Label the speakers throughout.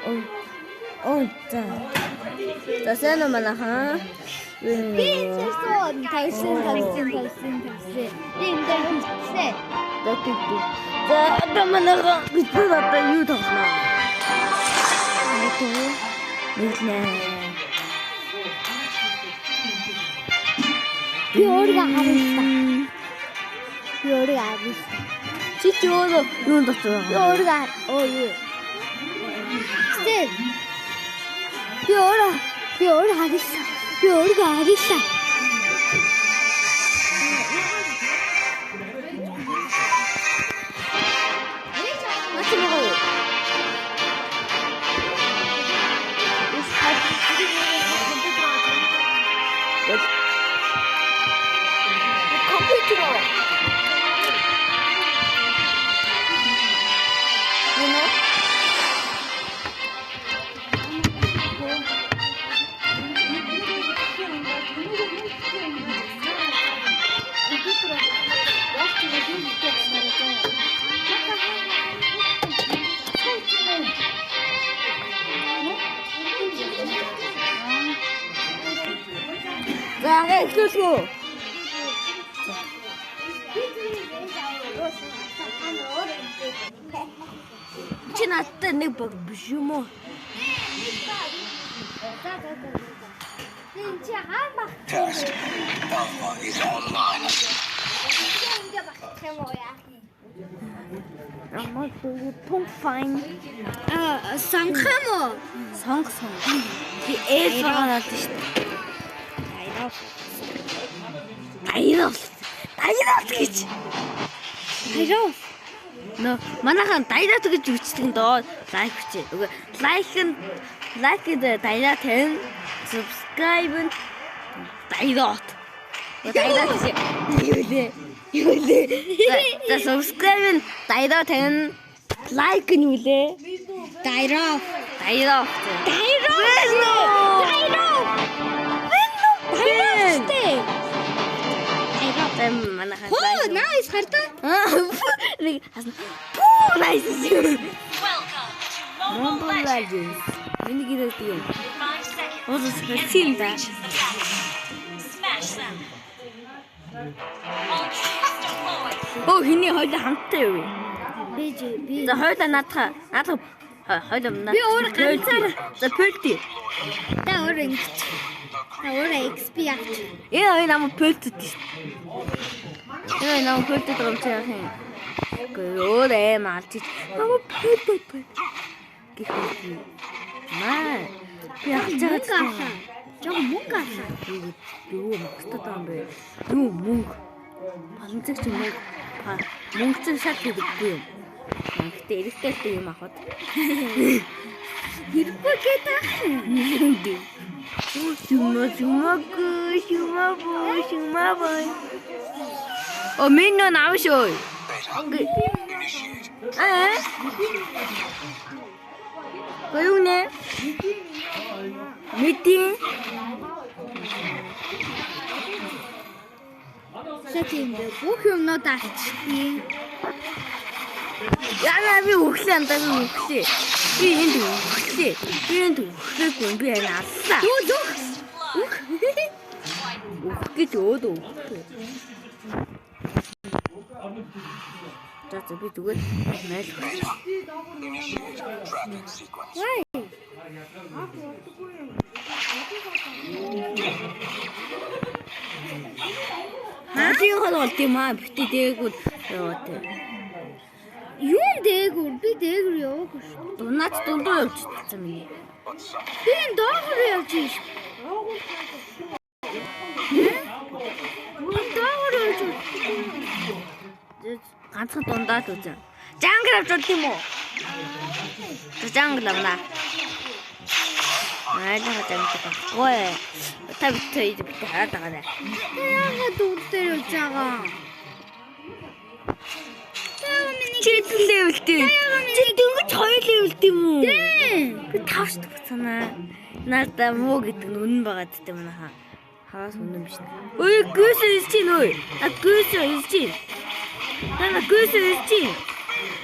Speaker 1: Ой. Ой, за. За сайн уу манайхан?
Speaker 2: Би энэ тавьсан тавьсан тавьсан тавьсан. Би энэ дээр хийчихсэн.
Speaker 1: За тэг тэг. За одоо манайхан бид нар одоо юу тоглоно? Нэглээ.
Speaker 2: Би өөрийгөө харуулсан. Би өөрийгөө харуулсан.
Speaker 1: Чи ч өөрөө юунд очиж
Speaker 2: Би
Speaker 1: байгаа?
Speaker 2: өөрийгөө оо юу. Стэн. Би өөрөө харуулсан. Би өөрийгөө харуулсан.
Speaker 1: Наач байгаа юу? Компьютер. You know? За эхлүүлэх үү? Чи надтай нэг баг биш юм уу?
Speaker 2: Би чи хаан баг.
Speaker 3: Test. Alpha is online.
Speaker 2: Чи ингэ багтах юм уу яах юм?
Speaker 1: Намайг тун fine.
Speaker 2: Аа, сонгох юм уу?
Speaker 1: Сонг сонг. Би ээл байгаа надад шүү дээ. Дайрал. Дайрал гэж.
Speaker 2: Хайраа.
Speaker 1: Нөө манайхан дайрал гэж үчдэг доо лайк хүчээ. Үгүй лайк нь лайк нь дайрал тавь. Subscribe нь дайрал. Дайрал гэж. Юу лээ? Юу лээ? За subscribe нь дайрал тавь. Лайк нь юу лээ?
Speaker 2: Дайраа.
Speaker 1: Дайрал.
Speaker 2: Дайраа.
Speaker 1: Дайрал.
Speaker 2: Дайраа. Дайраа.
Speaker 1: За манайхан.
Speaker 2: Хөө, nice хардаа.
Speaker 1: Нэг хасна. Пүү nice.
Speaker 4: Welcome to Mobile
Speaker 1: Mobile
Speaker 4: Legends.
Speaker 1: Legends. Миний гэрээ юм.
Speaker 4: 5 seconds.
Speaker 1: Уус
Speaker 4: The enemy
Speaker 1: тийм да.
Speaker 4: reaches the battlefield. Smash them. All troops deployed.
Speaker 1: Өө хиний хоёул хамттай юу?
Speaker 2: Би би
Speaker 1: За хоёулаа наадах. Наадах хоёулаа наадах.
Speaker 2: Би өөр ганцаар.
Speaker 1: За пөлти.
Speaker 2: Та өөр ингэж. Та өөр XP авч.
Speaker 1: Энэ хоёр намайг пөлтөд шүү. Энэ хоёр намайг пөлтөд байгаа юм чи яах юм? Үгүй өөр аим алж ич. Намайг пөлтөд пөлт. Гэх юм. Маа. Би алж байгаа
Speaker 2: Мөнгө авлаа. Жог мөнгө авлаа.
Speaker 1: Юу мөнгөтэй байгаа юм бэ? Юу мөнгө? Боломжтой ч мөнгө. Мөнгө чинь шал хэрэггүй юм. Гэхдээ эрэгтэй л юм авахд.
Speaker 2: Хэрэггүй гэдэг ах юм.
Speaker 1: Шума шумагүй шумабу шумабу. О минь нөө ав шүү.
Speaker 3: Beta. Initiate.
Speaker 1: Аа. Юу нэ? Мэдин.
Speaker 2: Шат юм бэ. Бүх юмнууд авчихъя.
Speaker 1: Яна би өглөө андаа би өглөө. Би энд өглөө. Би энд өглөөгүй би энэ аллаа.
Speaker 2: Юу зүх.
Speaker 1: Өөх гэж өөдөө өглөө. За за би зүгээр майл.
Speaker 3: Beta. Initiate tracking sequence.
Speaker 2: Вай.
Speaker 1: Хаагийн хол болт юм аа бити дээгүүр яваа тэ.
Speaker 2: Юу дээгүр? Би дээгүр яваагүй шүү.
Speaker 1: Дунаач дундуу явж татсан миний.
Speaker 3: What's up?
Speaker 2: Би энэ доогор явж байна шүү. Энэ доогор явж байна.
Speaker 1: Ганцхан дундаа л үзэн. Жангл авч болд юм уу? За жангл авнаа. Айлгаа жангл байхгүй. Та бит хоёр бит хараад байгаа нэ.
Speaker 2: Та яагаад дүр дээр явж байгаа? Та миний
Speaker 1: Чи хэдэн левелтэй? Чи дөнгөж 2 левелтэй юм уу?
Speaker 2: Тийм.
Speaker 1: Би 5 шүү дээ санаа. Надаа муу гэдэг нь үнэн байгаа гэдэг манайхаа. Хаваас үнэн биш. Ой, гүйс ирж чинь ой. А гүйс ирж чинь. Тана гүйс ирж чинь.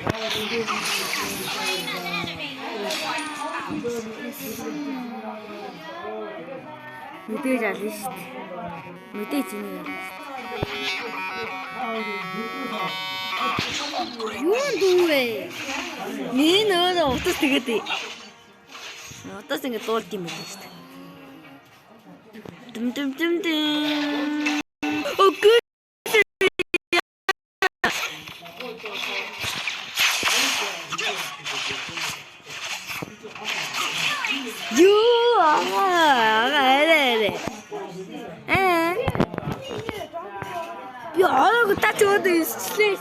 Speaker 4: An enemy.
Speaker 1: Мэдээж ална шүү дээ. Мэдээж энийг ална шүү дээ.
Speaker 2: Юу дүү вэ?
Speaker 1: Миний өөрөө утас тэгээд утас ингэ дуулд юм байна шүү дээ. Дүм дүм дүм дүм. Окей. Юу аа арай арай. Аа. Би орог та ч өөдөө өсчлээ.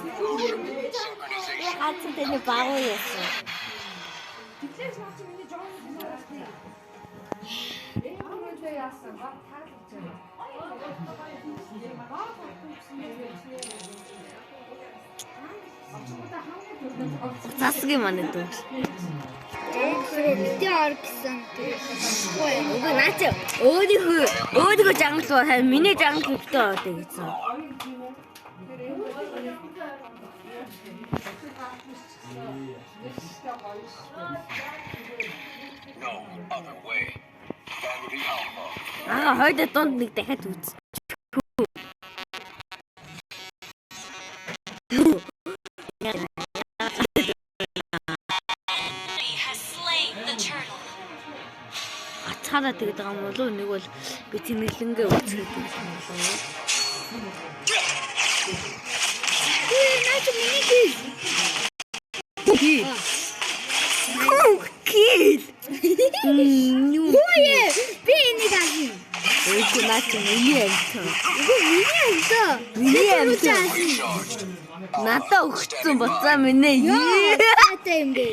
Speaker 1: Би ганцхан таны багуу яасан. Засгийн манай дүү.
Speaker 2: Битээ ор гэсэн.
Speaker 1: Үгүй наа чи өөрийнхөө jungle ба харин миний jungle битээ ордог гэсэн.
Speaker 3: No other way. Find the alpha.
Speaker 1: Аа хойд дунд нэг дахиад үз.
Speaker 4: Enemy has slain the turtle.
Speaker 1: Гацхаараа тэгдэг байгаа юм болов уу? Нэг бол би тэмэглэнгээ үзэх гэдэг юм болов уу?
Speaker 2: Үгүй наа чи миний kill.
Speaker 1: Kill. Kill. Юу?
Speaker 2: Үгүй би энийг авна.
Speaker 1: Үгүй наа чи миний амтан.
Speaker 2: Үгүй миний амтаа.
Speaker 1: Миний амтан.
Speaker 3: Recharged.
Speaker 1: Надаа өгцөн буцаа минь ээ.
Speaker 2: Яатай юм бэ?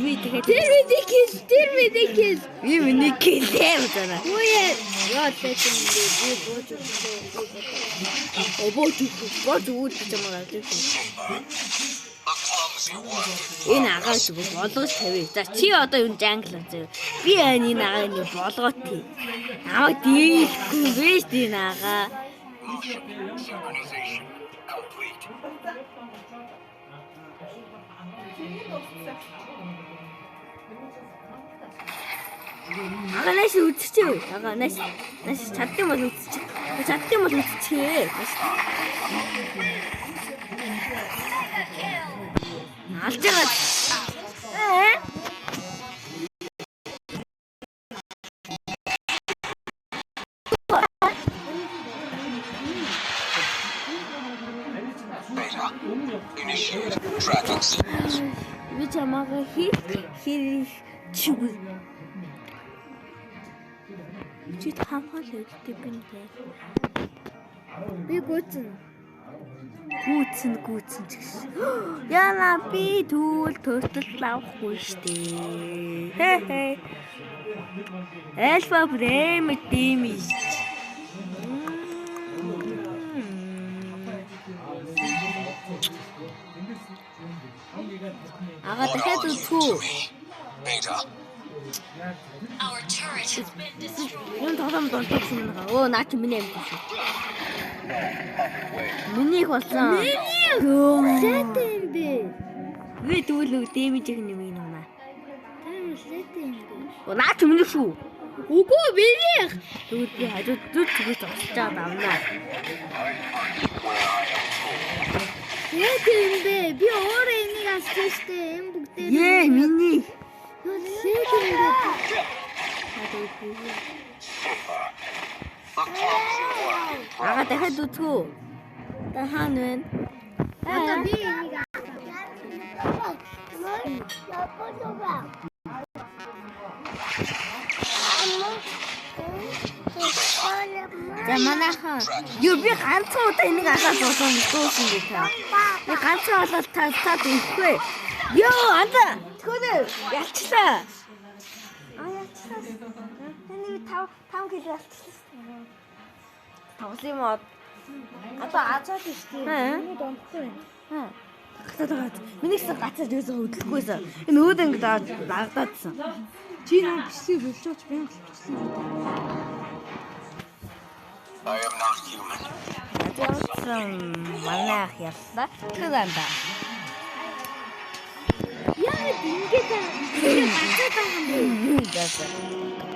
Speaker 1: Би тэгэхээр
Speaker 2: Тэр миний kill, тэр миний kill.
Speaker 1: би миний kill ээ буцаана.
Speaker 2: Үгүй яа тайтай юм бэ? Би бууж өглөө.
Speaker 1: Обооч бооч өгөөд гэж юм аа.
Speaker 3: A clumsy work in
Speaker 1: Энэ агаа зүгээр болгож тавь. За чи одоо юу jungle зөө. Би энэ энэ агаа нэг болгоод тий. Намайг дийлэхгүй биш тий энэ агаа.
Speaker 3: motion. Synchronization complete.
Speaker 1: Агаа нааш үзчихээ. Агаа нааш нааш чаддсан бол үзчих. Чаддсан бол үзчихээ. Нааш. Алж байгаа. Ээ?
Speaker 3: Beta. Initiate tracking sequence.
Speaker 1: Би чамайг хэр хэр чиг. Чи хамгаал хэрэгтэй юм дээ.
Speaker 2: Би гүйцэн.
Speaker 1: Гүйцэн гүйцэн ч гэсэн. Яна би түүл төртөл авахгүй штэ. Хэ хэ. Альфа прем дэмиш. Ага дахиад үзхүү.
Speaker 3: Beta.
Speaker 4: Our turret has been destroyed.
Speaker 1: Юун тоглоом дурдсан юм аа. Өө наа чи миний амт шүү. Минийх болсон. Миний.
Speaker 2: Лээтэй юм бэ?
Speaker 1: Би тэгвэл нэг дэмэж их нэмийг нуна.
Speaker 2: Та лээтэй юм бэ?
Speaker 1: Өө наа чи минийх шүү.
Speaker 2: Үгүй минийх.
Speaker 1: Тэгвэл би хажууд зүг зүгээс зогсож байгаа давнаа.
Speaker 2: Лээтэй юм бэ? Би өөрөө энийг авсан штэ. Энэ бүгдээр.
Speaker 1: Ее миний.
Speaker 2: Лээтэй юм бэ?
Speaker 3: A clumsy work in
Speaker 1: Ага дахиад үзхүү. Та хаана вэ?
Speaker 2: Одоо би энийг
Speaker 1: За манайхан юу би ганцхан удаа энийг алаад болсон дуусан би та. Би ганцхан алаад та таад өгөхгүй. Йоо анда төхөөрэй ялчлаа. А ялчлаа. Таны би 5 5 кг ялчлаа. Тоглосон юм уу?
Speaker 2: Одоо азаад штэ.
Speaker 1: Аа.
Speaker 2: Миний дондохгүй юм.
Speaker 1: Аа. Гацаад байгаа. Миний гэсэн гацаад юусоо хөдлөхгүйсэн. Энэ өөд ингэ дагдаадсан.
Speaker 5: Чи нөө бичлэг болжооч байнга бичлэг хийдэг.
Speaker 3: I am not human.
Speaker 1: Зөөсөн манайх яллаа. Тэр анда.
Speaker 2: Яагаад ингэж байгаа юм? Ингэ гацаад байгаа юм бэ?
Speaker 1: За за.